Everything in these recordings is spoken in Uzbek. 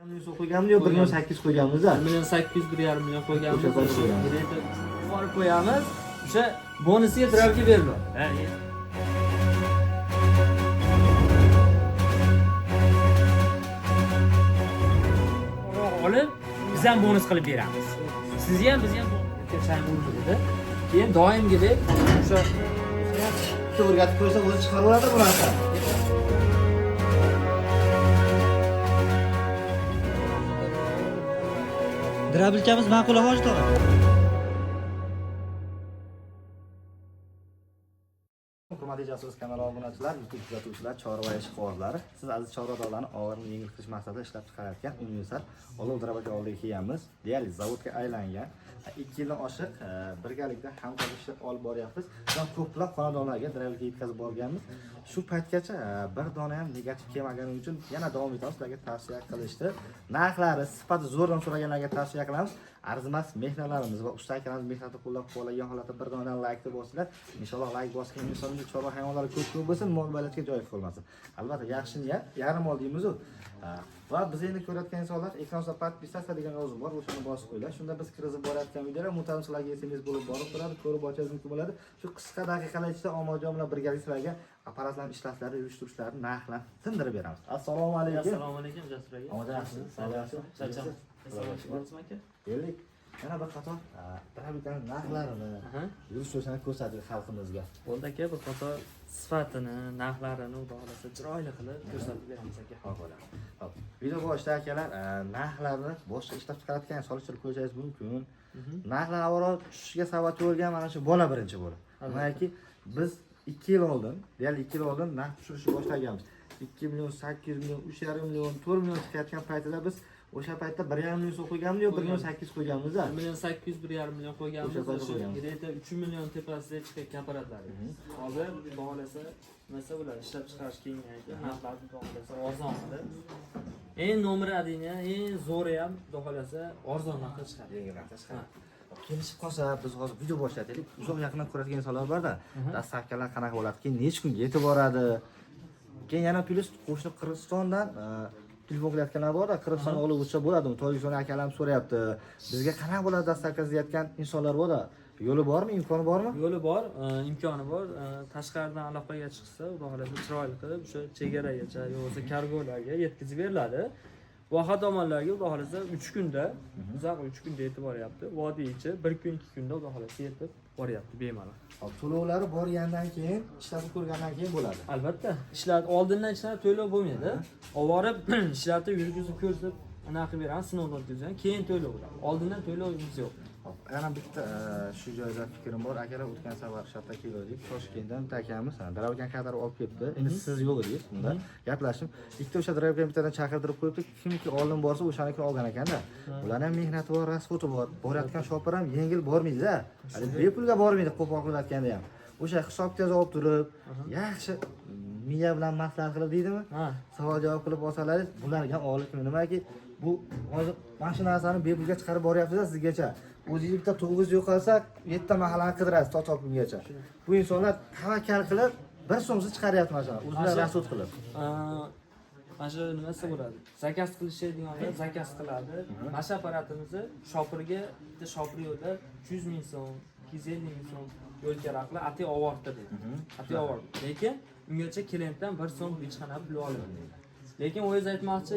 Million so'm qo'yganmiz yo 1,8 million qo'yganmiz? 1,8 million, 1,5 million qo'yganmiz. O'sha payt qo'yganmiz. Borib qo'yamiz. O'sha bonusiga trapga beriladi. Olib biz ham bonus qilib beramiz. Sizga ham, bizga ham erkak dedi. Keyin doimgidek o'sha Bitta o'rgatib qo'ysa, o'zi chiqarib oladi bu narsani. Drabilkamiz ma'qul, hoji tog'a. Hurmatli Jasus kanali obunachilar, YouTube kuzatuvchilar, chorva ishqibozlari, siz aziz chorvadorlarni og'irini yengil qilish maqsadida ishlab chiqarayotgan universal olov drabilka oldiga kelganmiz. Deyarli zavodga aylangan. 2 yildan oshiq birgalikda hamkorlik ishlab olib boryapmiz. Va ko'plab xonadonlarga drabilka yetkazib borganmiz. Shu paytgacha bir dona ham negativ kelmagani uchun yana davom etamiz. Sizlarga tavsiya qilishdi. Narxlari, sifati zo'rdan so'raganlarga tavsiya qilamiz. Arzimas mehnatlarimiz va usta akalarimiz mehnatini qo'llab-quvvatlagan holatda bir donadan laykni bosinglar. Inshaalloh layk bosgan insonning chorva hayvonlari ko'p ko'p bo'lsin, mol balatga joy qolmasin. Albatta yaxshi niyat, yarim ol deymiz-u. Va biz endi ko'rayotgan insonlar ekran ustida degan yozuv bor, o'shani bosib qo'yinglar. Shunda biz kirgizib borayotgan videolar muntazam sizlarga SMS bo'lib borib turadi, ko'rib olishingiz mumkin bo'ladi. Shu qisqa daqiqalar ichida Omadjon bilan birgalikda sizlarga apparatlarni ishlashlari, yurish turishlari, narxlarni sindirib beramiz. Assalomu alaykum. Assalomu alaykum Jasur aka. Omadjon yaxshimisiz? Sog'liq Charchamaysiz. Assalomu aka. Keldik. Yana bir qator drabilkani narxlarini, yurish turishini ko'rsatdik xalqimizga. Bo'ldi aka, bir qator sifatini, narxlarini xudo xohlasa chiroyli qilib ko'rsatib beramiz aka. Hop, bo'ladi. Hop. Video boshida akalar, narxlarni boshqa ishlab chiqarayotgan solishtirib ko'rishingiz mumkin. Narxlar avvalo tushishiga sababchi bo'lgan mana shu bola birinchi bo'lib. Nimaki biz 2 yil oldin, deyarli 2 yil oldin narx tushirishni boshlaganmiz. 2 million, 8 million, 3,5 million, 4 million chiqayotgan paytida biz o'sha paytda 1,5 million so'm qo'yganmiz yo 1,8 million qo'yganmiz. 1,8 million, 1,5 million qo'yganmiz. O'sha paytda O'sha qo'yganmiz. где-то 3 million tepasida chiqayotgan apparatlar. Hozir xudo xohlasa, nima bular ishlab chiqarish kengaydi, narxlar xudo xohlasa arzon qilib. Eng nomer 1 eng zo'ri ham xudo xohlasa arzon narxda chiqadi. Yengil narxda chiqadi. Kelishib qolsa biz hozir video boshlaylik. Uzoq yaqindan ko'radigan insonlar borda. Dastavkalar qanaqa bo'ladi, keyin necha kunga yetib boradi. Keyin yana plyus qo'shni Qirg'izistondan telefon qilayotganlar borda, Qirg'izistonga olib o'tsa bo'ladimi? Tojikiston akalarim so'rayapti. Bizga qanaqa bo'ladi dastavkasi deyotgan insonlar borda. Yo'li bormi, imkoni bormi? Yo'li bor, imkoni bor. Tashqaridan aloqaga chiqsa, xudo xohlasa chiroyli qilib o'sha chegaragacha yo bo'lmasa kargolarga yetkazib beriladi. Voha tomonlarga xudo xohlasa 3 kunda, uzoq 3 kunda yetib boryapti. Vodiy ichi 1 kun, 2 kunda xudo xohlasa yetib boryapti bemalol. Hop, to'lovlari borgandan keyin, ishlatib ko'rgandan keyin bo'ladi. Albatta, ishlat oldindan ishlatib to'lov bo'lmaydi. Olib borib ishlatib yurgizib ko'rsatib anaqa qilib beramiz, sinovdan o'tkazamiz, keyin to'lov bo'ladi. Oldindan to'lovimiz yo'q. Hop, yana bitta shu joyda fikrim bor. Akalar o'tgan safar shartta keldik. Toshkentdan bitta akamiz dravgan qadar olib kelibdi. Endi siz yo'q edingiz bunda. Gaplashdim. Ikkita o'sha dravgan bittadan chaqirtirib qo'yibdi. Kimki oldin borsa o'shanikini olgan ekanda. Ularning ham mehnati bor, rasxodi bor. Borayotgan shopir ham yengil bormaydi-da. Hali bepulga bormaydi qo'pol qilayotganda ham. O'sha hisob kitob olib turib, yaxshi miya bilan maslahat qilib deydimi? Ha. Savol javob qilib olsalaringiz, bularga ham og'irlik qilmaydi. Nimaki bu hozir mana shu narsani bepulga chiqarib boryapsiz sizgacha. O'zingiz bitta to'g'ingiz yo'qolsa, yettita mahallani qidirasiz to topgungacha. Bu insonlar tavakkal qilib bir so'msiz chiqaryapti mana shuni, o'zlari rasxod qilib. Mana shu nimasi bo'ladi? Zakaz qilishadiganlar zakaz qiladi. Mana shu apparatimizni shopirga bitta shopir yo'lda 300 ming so'm, 250 ming so'm yo'l kerak qilib atay olib deydi. Atay olib. Lekin ungacha klientdan 1 so'm hech qanaqa pul olmaydi. Lekin o'zingiz aytmoqchi,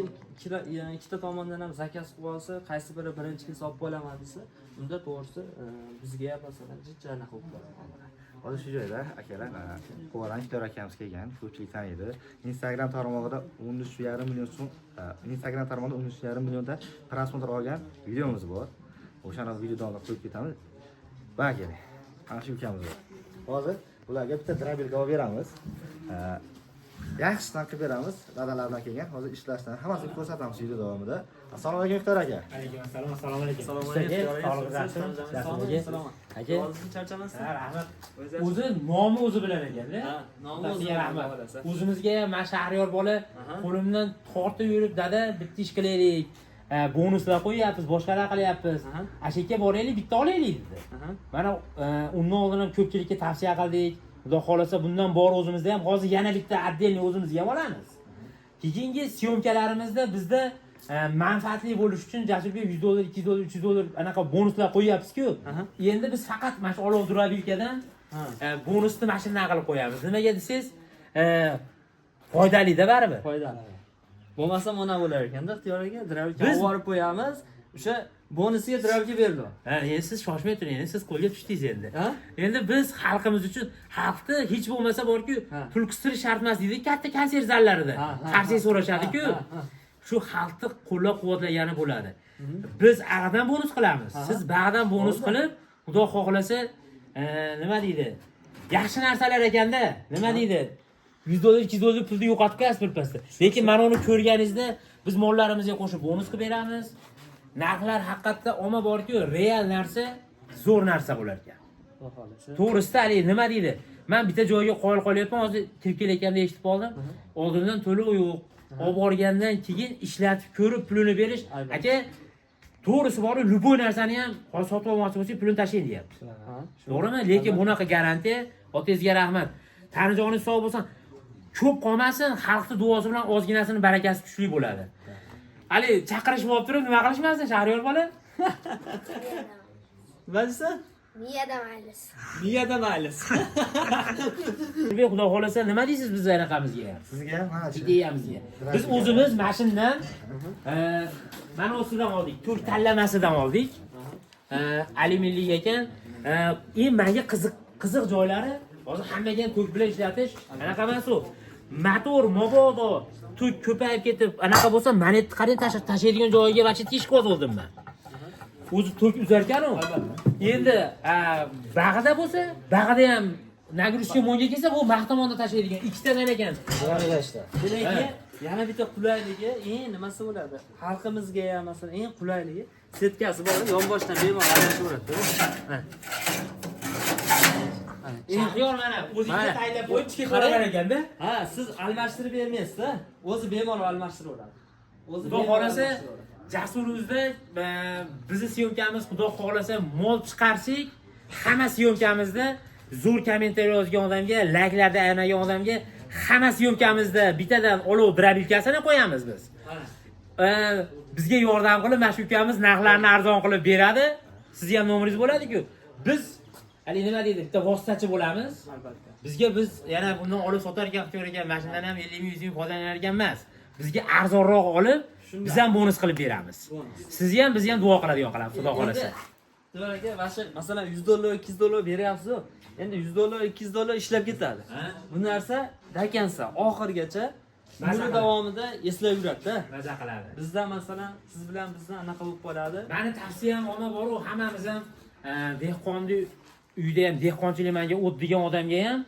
ikkita tomondan ham zakaz qilib olsa, qaysi biri birinchi kelsa olib bo'laman desa, unda to'g'risi bizga ham masalan jicha anaqa bo'lib qoladi. Hozir shu joyda akalar Quvadan Iktor akamiz kelgan, ko'pchilik taniydi. Instagram tarmog'ida 13,5 million so'm, Instagram tarmog'ida 13,5 millionta просмотр olgan videomiz bor. O'shani videodan olib qo'yib ketamiz. Va keling. Mana shu ukamiz bor. Hozir bularga bitta drabilka olib beramiz. Yaxshisidan qilib beramiz. Dadalar bilan kelgan. Hozir ishlashdan hammasini ko'rsatamiz video davomida. Assalomu alaykum Iktor aka. Alaykum assalom, assalomu alaykum. Assalomu Aka, alaykum. sog'lig'ingiz yaxshimi? Yaxshimi aka? Salomat. Aka. O'zingiz charchamasdan. Ha, rahmat. O'zingiz- O'zi nomi o'zi bilan ekanda. Ha, nomi o'zi Otasiga bilan rahmat. xohlasa. O'zimizga ham mana Shahriyor bola Aha. qo'limdan tortib yurib, dada bitta ish qilaylik. Bonuslar qo'yyapmiz, boshqalar qilyapmiz. Aha. Ashekka boraylik, bitta olaylik dedi. Aha. Mana undan oldin ham ko'pchilikka tavsiya qildik. Xudo xohlasa bundan bor o'zimizda ham hozir yana bitta отдельный o'zimizga ham olamiz. Keyingi syomkalarimizda bizda Manfaatli bo'lish uchun Jasurbek $100, $200, $300 anaqa bonuslar qo'yyapsiz-ku. Endi biz faqat mana shu olov дробилка dan bonusni mana shundan qilib qo'yamiz. Nimaga desangiz, foydali-da baribir. Foydali. Bo'lmasa mana bo'lar ekanda, Ixtiyor aka, дробилка Biz- olib borib qo'yamiz. O'sha bonusiga дробилка berdi. Ha, endi siz shoshmay turing, endi siz qo'lga tushdingiz endi. Ha? Endi biz xalqimiz uchun xalqni hech bo'lmasa borku pul qistirish shart emas deydi katta konsert zallarida. Ha, ha, Qarsak so'rashadi-ku. Ha, ha, ha. Shu xalqni qo'llab-quvvatlagani bo'ladi. Biz ag'dan bonus qilamiz. Siz bag'dan bonus qilib, Xudo xohlasa, nima deydi? Yaxshi narsalar ekanda, nima deydi? $100, $200 pulni yo'qotib qo'yasiz birpasda. Lekin mana uni ko'rganingizda biz mollarimizga qo'shib bonus qilib beramiz. Narxlar haqiqatda omma borku, real narsa, zo'r narsa bo'lar ekan. Xudo xohlasa. To'g'risida haligi nima deydi? Man bitta joyga qoyil qolyapman, hozir kirib kelayotganda eshitib qoldim. Oldindan to'lov yo'q. Olib borgandan keyin ishlatib ko'rib pulini berish. Albatta. Aka, to'g'risi bor, любой narsani ham hozir sotib olmoqchi bo'lsangiz pulini tashlang deyapti. Ha, shu. To'g'rimi? Lekin bunaqa garantiya, otangizga rahmat. Tani joningiz sog' bo'lsin. Ko'p qolmasin, xalqni duosi bilan ozginasini barakasi kuchli bo'ladi. Hali chaqirish bo'lib turib nima qilishmasin, Shahriyor bola? Nima deysan? Miyada maylis. Miyada maylis. Xudo xohlasa nima deysiz biz anaqamizga ham? Sizga ham mana shu. Ideyamizga. Biz o'zimiz mashindan mana ustidan oldik, tok tanlamasidan oldik. Alyuminlik ekan. Eng menga qiziq qiziq joylari hozir hammaga ham tok bilan ishlatish anaqa emas u. Motor mabodo tok ko'payib ketib anaqa bo'lsa, monetni qarang tashlaydigan joyiga вообще teshik oldim man. O'zi tok uzar ekan u. Endi bag'ida bo'lsa, bag'ida ham нагрузка mo'nga kelsa, bu maq tomonda tashlaydigan ikkitadan ekan. Demak, yana bitta qulayligi, eng nimasi bo'ladi? Xalqimizga ham masalan eng qulayligi setkasi bor, yonboshdan bemalol almashaveradi. Mana. Mana. Shahriyor mana o'zingizga Mana. tayinlab qo'yib chiqib Qarang. boraver ekanda. Ha, siz almashtirib bermaysiz-da. O'zi bemalol almashtiraveradi. O'zi Xudo bemalol xohlasa almashtiraveradi. Jasuruzda bizni съёмка miz Xudo xohlasa mol chiqarsak, hamma съёмка mizda zo'r kommentariy yozgan odamga, layklarda ayamagan odamga hamma съёмка mizda bittadan olov дробилка sini qo'yamiz biz. Mana. Bizga yordam qilib mana shu ukamiz narxlarni arzon qilib beradi. Sizni ham nomeringiz bo'ladi-ku. Biz hali nima deydi, bitta vositachi bo'lamiz. Albatta. Bizga biz yana bundan olib sotar ekan, Ixtiyor ekan, mashinadan ham 50 ming, 100 ming foydalanar ekan emas. Bizga arzonroq olib, biz ham bonus qilib beramiz. Bonus. Sizni ham, bizni ham duo qiladigan qilamiz, Xudo xohlasa. Endi, aka, mana shu masalan $100, $200 beryapsiz-ku. Endi $100, $200 ishlab ketadi. Ha? Bu narsa dakansa oxirigacha Maza umri qiladi. davomida eslab yuradi-da. Maza qiladi. Bizda masalan siz bilan bizdan anaqa bo'lib qoladi. Mani tavsiyam omma bor-u, hammamiz ham dehqonni uyda ham dehqonchilik manga o't degan odamga ham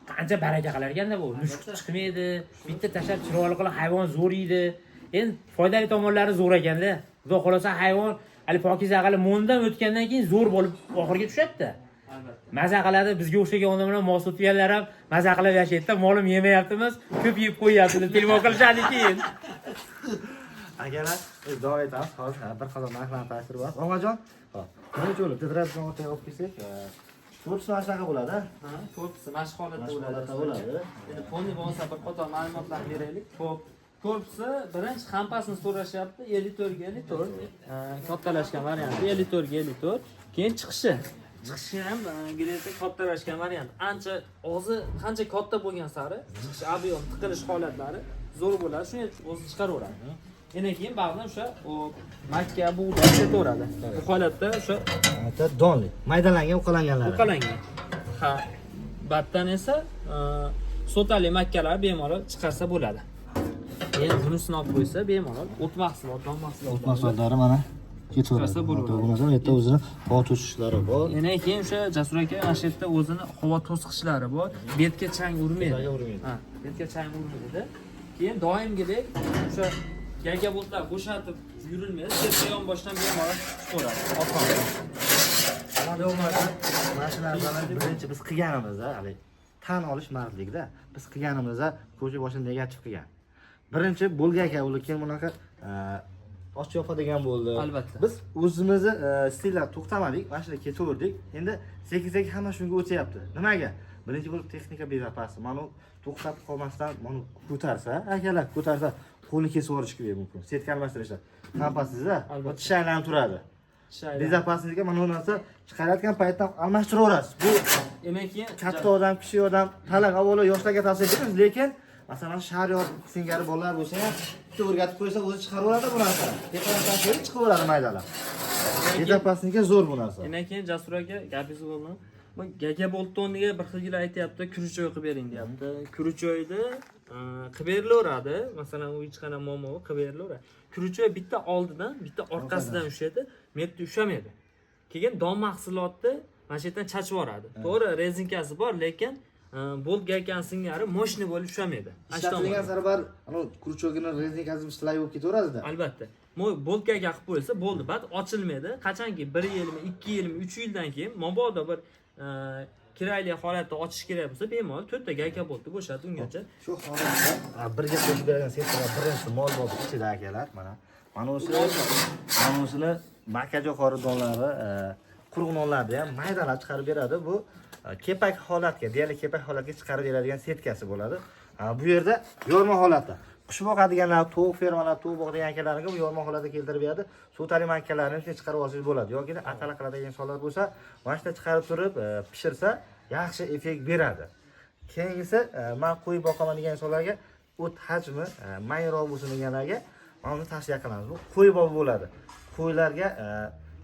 qancha baraka qilar ekanda bu. Mushuk chiqmaydi, bitta tashlab chiroyli qilib hayvon zo'r yeydi. Endi foydali tomonlari zo'r ekanda. Xudo xohlasa hayvon hali pokiza qilib mo'ndan o'tgandan keyin zo'r bo'lib oxiriga tushadi-da. Albatta. Maza qiladi, bizga o'xshagan odamlar mol sotganlar ham maza qilib yashaydi-da, molim yemayaptimiz, ko'p yeb qo'yyapti deb telefon qilishadi keyin. Akalar, biz davom etamiz. Hozir bir qator narxlarni tanishtirib o'tamiz. Omajon, hop, birinchi bo'lib дробилка o'rtaga olib kelsak, korpusi mana shunaqa bo'ladi. Ha, korpusi mana shu holatda Mana shu bo'ladi. holatda bo'ladi. Endi полный bo'lmasa bir qator ma'lumotlar beraylik. Xo'p, korpusi birinchi hampasini so'rashyapti 54 ga 54. Kattalashgan varianti 54 ga 54. Keyin chiqishi. Chiqishi ham где-то kattalashgan variant. Ancha og'zi qancha katta bo'lgan sari chiqish объем tiqilish holatlari zo'r bo'ladi. Shuni o'zi chiqaraveradi. Yana keyin ba'zan o'sha o makka bug'doy ketaveradi. Bu holatda o'sha Bitta donli, maydalangan, uqalanganlari. uqalangan. Ha, batdan esa sotali makkalar bemalol chiqarsa bo'ladi. Endi bunisini olib qo'ysa bemalol o't mahsulot, don mahsulotlari. O't mahsulotlari mana ketaveradi. Chiqarsa bo'laveradi. Bo'lmasa bu yerda o'zini havo to'sishlari bor. Yana keyin o'sha Jasur aka mana shu yerda o'zini havo to'sqichlari bor. Betga chang urmaydi. Betga urmaydi. Ha, betga chang urmaydi. Keyin doimgidek o'sha gagabotlar bo'shatib yurilmaydi. Chetga yonboshdan bemalol chiqaveradi. Oson. Mana shu narsalarni birinchi biz qilganimizda, hali tan olish mardlikda, biz qilganimizda ko'cha boshini negativ qilgan. Birinchi bo'lgan ekan, ular keyin bunaqa och yopadigan bo'ldi. Albatta. Biz o'zimizni stildan to'xtamadik, mana shunda ketaverdik. Endi sekin-sekin hamma shunga o'tyapti. Nimaga? Birinchi bo'lib texnika безопасности. Mana u to'xtab qolmasdan mana ko'tarsa, akalar ko'tarsa, Qo'lni kesib yuborishi kerak mumkin. Setka almashtirishda. Tampasizda Albatta. tish aylanib turadi. Tish aylanib. Безопасность ga mana bu narsa chiqarayotgan paytda almashtiraverasiz. Bu Demak keyin katta odam, kichik odam, talang avvalo yoshlarga tavsiya beramiz, lekin masalan Shahriyor singari bolalar bo'lsa ham bitta o'rgatib qo'ysa o'zi chiqaraveradi bu narsani. Tepadan tashlaydi, chiqaveradi maydalab. Безопасность ga zo'r bu narsa. Demak keyin Jasur aka gapingizni bo'ldim. Bu gaka boltni o'rniga bir xilgilar aytyapti, крючок qilib bering deyapti. Крючок ni qilib berilaveradi. Masalan, u hech qanday muammo yo'q, qilib berilaveradi. Крючок bitta oldidan, bitta orqasidan ushlaydi, bu yerda ushlamaydi. Keyin don mahsulotni mana shu yerdan chachib yuboradi. To'g'ri, rezinkasi bor, lekin bolt gaykani singari мощный bo'lib ushlamaydi. Ana shu Ishlatilgan tomondan. sari bar anavi крючок ini rezinkasi silay bo'lib ketaveradida. Albatta. Mo bolt gayka qilib qo'yilsa bo'ldi, bad ochilmaydi. Qachonki 1 yilmi, 2 yilmi, 3 yildan keyin mabodo bir kerakli holatda ochish kerak bo'lsa, bemalol to'rtta gayka boltni bo'shatib ungacha. Shu holatda birga qo'shib beradigan setkalar birinchisi mol bob ichida akalar mana. Mana busini makkajo'xori donlari, quruq nonlarni ham maydalab chiqarib beradi. Bu kepak holatga, deyarli kepak holatga chiqarib beradigan setkasi bo'ladi. Bu yerda yorma holatda. Qush boqadiganlar, tovuq fermalar, tovuq boqadigan akalarga bu yorma holatda keltirib beradi. Suvtali makkalarni ham chiqarib olsangiz bo'ladi. Yoki atala qiladigan insonlar bo'lsa, mana shunda chiqarib turib pishirsa, yaxshi effekt beradi. Keyingisi man qo'y boqaman degan insonlarga o't hajmi mayroq bo'lsin deganlarga mana uni tavsiya qilamiz. Bu qo'y bobi bo'ladi. Qo'ylarga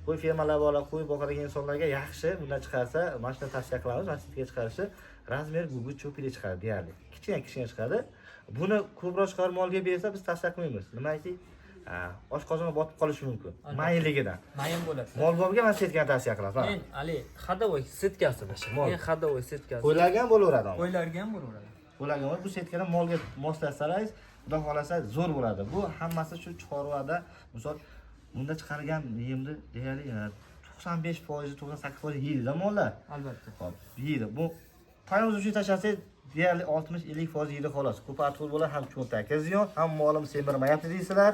qo'y fermalari borlar, qo'y boqadigan insonlarga yaxshi bundan chiqarsa, mana shuni tavsiya qilamiz. Mana shu chiqarishi размер gugurt cho'pida chiqadi deyarli. Kichkina kichkina chiqadi. Buni ko'proq chiqarib molga bersa biz tavsiya qilmaymiz. Nimaki, oshqozonga botib qolishi mumkin. Mayligidan. Mayin bo'ladi. Mol bobga mana setkani tavsiya qilamiz. Mana. Eng haligi ходовой setkasi bu. Mol. Eng ходовой setkasi. Qo'ylarga ham bo'laveradi. Ammo. Qo'ylarga ham bo'laveradi. Qo'ylarga ham bu setkani molga moslashsangiz, xudo xohlasa zo'r bo'ladi. Bu hammasi shu chorvada, misol bunda chiqargan yemni deyarli 95%, 98% yeydi mollar. Albatta. Hop, yeydi. Bu poyoz uchun tashlasangiz deyarli 60-50% yeydi xolos. Ko'p bo'ladi, ham cho'ntakka ziyon, ham molim semirmayapti deysizlar.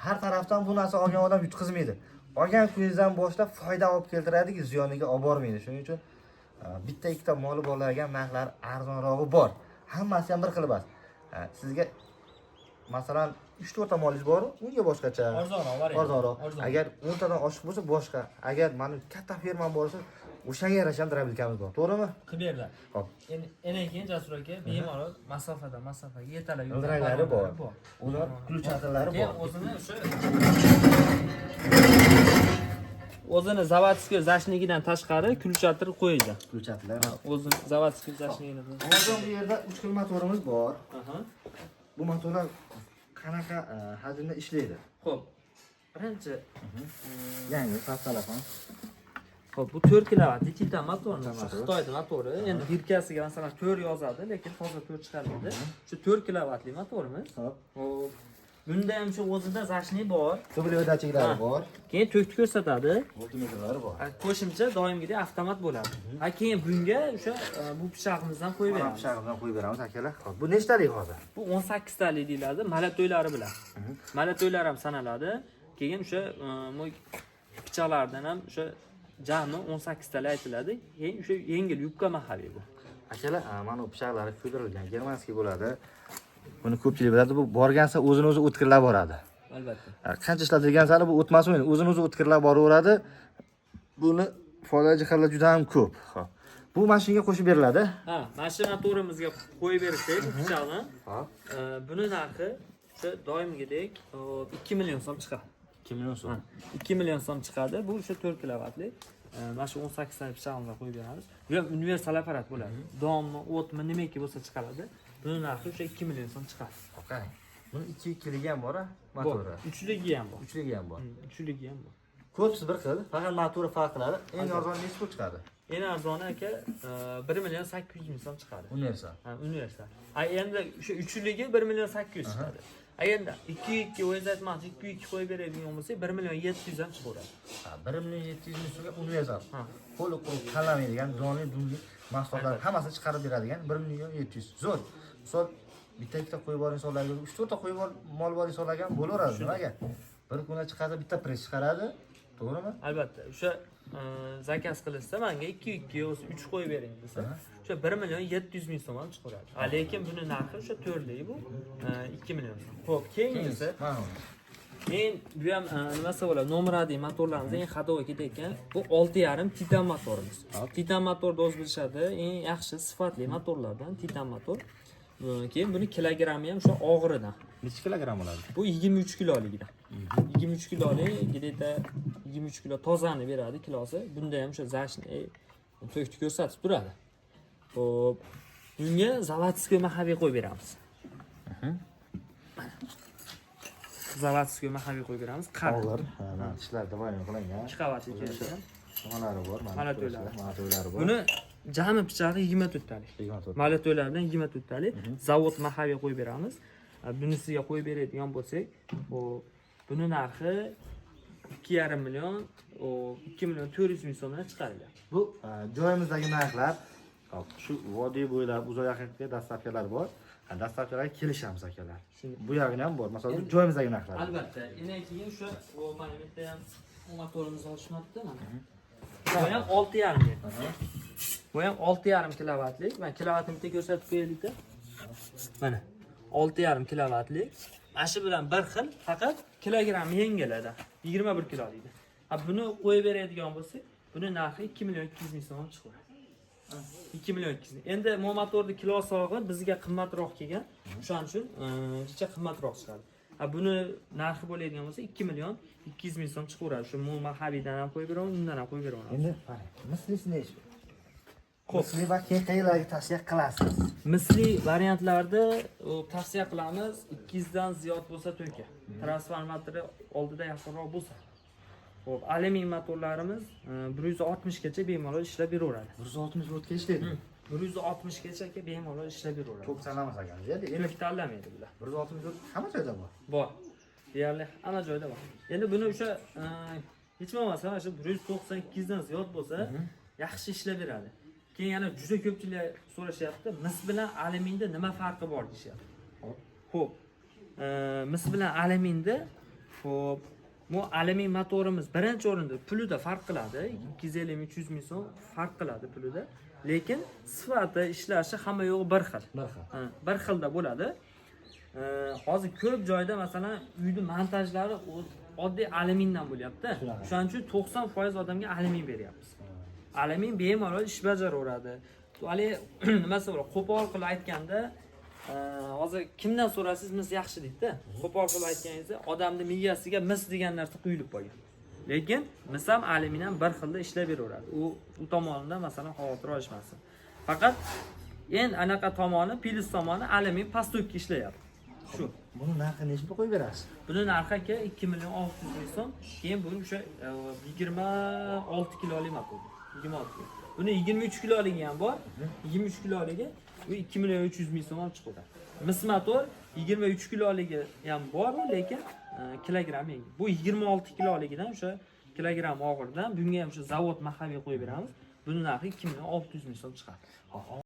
Har tarafdan bu narsa olgan odam yutqizmaydi. Olgan kuningizdan boshlab foyda olib keltiradiki, ziyoniga olib bormaydi. Shuning uchun bitta ikkita moli borlarga narxlar arzonrog'i bor. Hammasi ham bir xil emas. Sizga masalan 3-4 ta molingiz bor, unga boshqacha. Arzonroq variant. Arzonroq. Arzon. Agar 10 tadan oshiq bo'lsa boshqa. Agar mani katta fermam bo'lsa, o'shanga yarasha ham дробилка miz bor. To'g'rimi? Qilib beriladi. Hop. Endi keyin Jasur aka bemalol masofadan masofaga yetalab G'ildiranglari bor. Ular включатель lari Keyin bor. o'zini o'sha o'zini заводской зашник idan tashqari включатель qo'yilgan. Включатель lar. O'zini заводской зашник idan. Hozir bu yerda 3 xil motorimiz bor. Aha. Bu motorlar qanaqa hajmda ishlaydi? Xo'p. Birinchi Yangi telefon. Xo'p, bu 4 kilovatli Titan motori. Titan motori. Xitoyda motori. Endi бирка siga masalan 4 yozadi, lekin hozir 4 chiqarmaydi. Shu 4 kilovatli motorimiz. Hop. Xo'p. Bunda ham shu o'zida зашник bor. W datchiklari Ha. bor. Keyin tokni ko'rsatadi. Voltmetrlari bor. Qo'shimcha doimgidek avtomat bo'ladi. Ha, keyin bunga o'sha bu pichog'imizdan qo'yib Mana beramiz. pichog'imizdan qo'yib beramiz akalar. Hop, bu nechtalik hozir? Bu 18 talik deyiladi, молотой lari bilan. Молотой lar ham sanaladi. Keyin o'sha bu pichoqlardan ham o'sha jami 18 talik aytiladi. Keyin o'sha yengil yubka mahali bu. Akalar, mana bu pichoqlari kuydirilgan, германский bo'ladi. Buni ko'pchilik biladi. Bu borgan sari o'zini o'zi o'tkirlab boradi. Albatta. Qancha ishlatilgan sari bu o'tmas o'yin, o'zini o'zi o'tkirlab boraveradi. Buni foyda jihatlar juda ham ko'p. Hop. Bu mashinaga qo'shib beriladi. Ha, mana shu motorimizga qo'yib bersak bu pichoqni, Hop. Buni narxi o'sha doimgidek 2 million so'm chiqadi. 2 million so'm. 2 million so'm chiqadi. Bu o'sha 4 kilovatli. Mana shu 18 talik pichog'imizdan qo'yib beramiz. Bu ham universal apparat bo'ladi. Donmi, o'tmi, nimaki bo'lsa chiqaradi. Buni narxi o'sha 2 million so'm chiqadi. Hop, qarang. Buni 2 ikkiligi ham bor, Bor. motori. Uchligi ham bor. Uchligi ham bor. Uchligi ham bor. Ko'psi bir xil, faqat motori farq qiladi. Eng arzon nechi pul chiqadi? Eng arzoni aka 1 million 800 ming so'm chiqadi. Universal. Ha, universal. A endi o'sha uchligi 1 million 800 chiqadi. A endi 2 2 o'zingiz aytmoqchi 2 2 qo'yib beradigan bo'lsak 1 million 700 ham chiqaveradi. Ha, 1 million 700 ming so'mga universal. Ha. Qo'li quruq tanlamaydigan, donli, dumli mahsulotlar hammasini chiqarib beradigan 1 million 700. Zo'r. Misol bitta ikkita qo'y bor insonlarga, 3-4 ta qo'y bor, mol bor insonlarga ham bo'laveradi, nimaga? Bir kunda chiqadi, bitta press chiqaradi. To'g'rimi? Albatta, o'sha заказ qilishsa, manga 2 2 yo 3 qo'yib bering desa, o'sha 1 million 700 ming so'm ham chiqaradi. Lekin buni narxi o'sha to'rtligi bu 2 million so'm. Xo'p, keyingisi Mana bu. Eng bu ham nimasi bo'ladi? Номер 1 motorlarimiz eng ходовой ketayotgan bu 6,5 Titan motorimiz. Titan motorni o'zi bilishadi, eng yaxshi sifatli motorlardan Titan motor. Keyin buni kilogrammi ham o'sha og'iridan. Necha kilogramm bo'ladi? Bu 23 kiloligidan. 23 kilolik, где-то 23 kilo tozani beradi kilosi. Bunda ham o'sha зачный tokni ko'rsatib turadi. Xo'p, bunga заводской маховик qo'yib beramiz. Mana. Заводской маховик qo'yib beramiz. Qara. Og'ir. Ha, mana tishlar двойной qilingan. Ikki qavatli kelgan. Nimalari bor, mana Malatoylari. Malatoylari bor. Buni jami pichog'i 24 talik. 24. Malatoylar bilan 24 talik zavod маховик qo'yib beramiz. Bunisiga qo'yib beradigan bo'lsak, buni narxi 2,5 million, o 2 million 400 ming so'mdan chiqariladi. Bu joyimizdagi narxlar. Hop, shu vodiy bo'ylab uzoq yaqinga доставка lar bor. Ha, доставка larga kelishamiz, akalar. Bu yog'ini ham bor. Masalan, bu joyimizdagi narxlar. Albatta. Endi keyin o'sha o mana bitta ham motorimiz olishmabdi mana. Bu ham 6,5. Bu ham 6,5 kilovatlik. Mana kilovatni bitta ko'rsatib qo'yaylik-da. Mana 6,5 kilovatlik. Mana shu bilan bir xil, faqat kilogramm yengiladi. 21 kilo deydi. Ha, buni qo'yib beradigan bo'lsak, buni narxi 2 million 200 ming so'm chiqadi. 2 million 200 ming. Endi bu motorni kilosi og'ir, bizga qimmatroq kelgan. O'shaning uchun jicha qimmatroq chiqadi. Ha, buni narxi bo'ladigan bo'lsa 2 million 200 ming so'm chiqaveradi. Shu маховик dan ham qo'yib beraman, undan ham qo'yib beraman. Endi qarang, mislisi nechi? Xo'p. Misli va keyin qayerlarga tavsiya qilasiz? Misli variantlarda tavsiya qilamiz 200 dan ziyod bo'lsa to'ka. Transformatori oldida yaqinroq bo'lsa. Xo'p, alyumin motorlarimiz 160 gacha bemalol ishlab beraveradi. 160 voltga ishlaydi. 160 gacha aka bemalol ishlab beraveradi. Tok tanlamas ekan. Endi Endi tanlamaydi bular. 160 volt hamma joyda bor. Bor. Deyarli hamma joyda bor. Endi buni o'sha hech bo'lmasa mana shu 190 200 dan ziyod bo'lsa, yaxshi ishlab beradi. Keyin yana juda ko'pchilik so'rashyapti, mis bilan alyuminda nima farqi bor deyishyapti. Xo'p. Mis bilan alyuminda, xo'p, bu alyumin motorimiz birinchi o'rinda pulida farq qiladi. 250 ming, 300 ming so'm farq qiladi pulida. Lekin sifati, ishlashi hamma yo'g'i bir xil. Bir xil. Ha, bir xilda bo'ladi. Hozir ko'p joyda masalan uyni montajlari oddiy alyumindan bo'lyapti. Shunaqa. Shuning uchun 90% odamga alyumin beryapmiz. Alyumin bemalol ish bajaraveradi. Haligi nimasi bor, qo'pol qilib aytganda, hozir kimdan so'rasangiz mis yaxshi deydi-da. Qo'pol qilib aytganingizda odamni miyasiga mis degan narsa quyilib qolgan. Lekin mis ham alyumin ham bir xilda ishlab beraveradi. U tomonidan masalan xavotir olishmasin. Faqat eng anaqa tomoni, plyus tomoni alyumin past tokka ishlayapti. Shu. Buni narxi necha pul qo'yib berasiz? Buni narxi aka 2 million 600 ming so'm. Keyin bu o'sha 26 kilolik motor. 26 kilo. Buni 23 kiloligi ham bor. 23 kiloligi bu 2 million 300 ming so'm ham chiqadi. Mis motor 23 kiloligi ham bor, lekin kilogramm yengil. Bu 26 kiloligidan o'sha kilogramm og'irdan bunga ham o'sha zavod маховик qo'yib beramiz. Buni narxi 2 million 600 ming so'm chiqadi.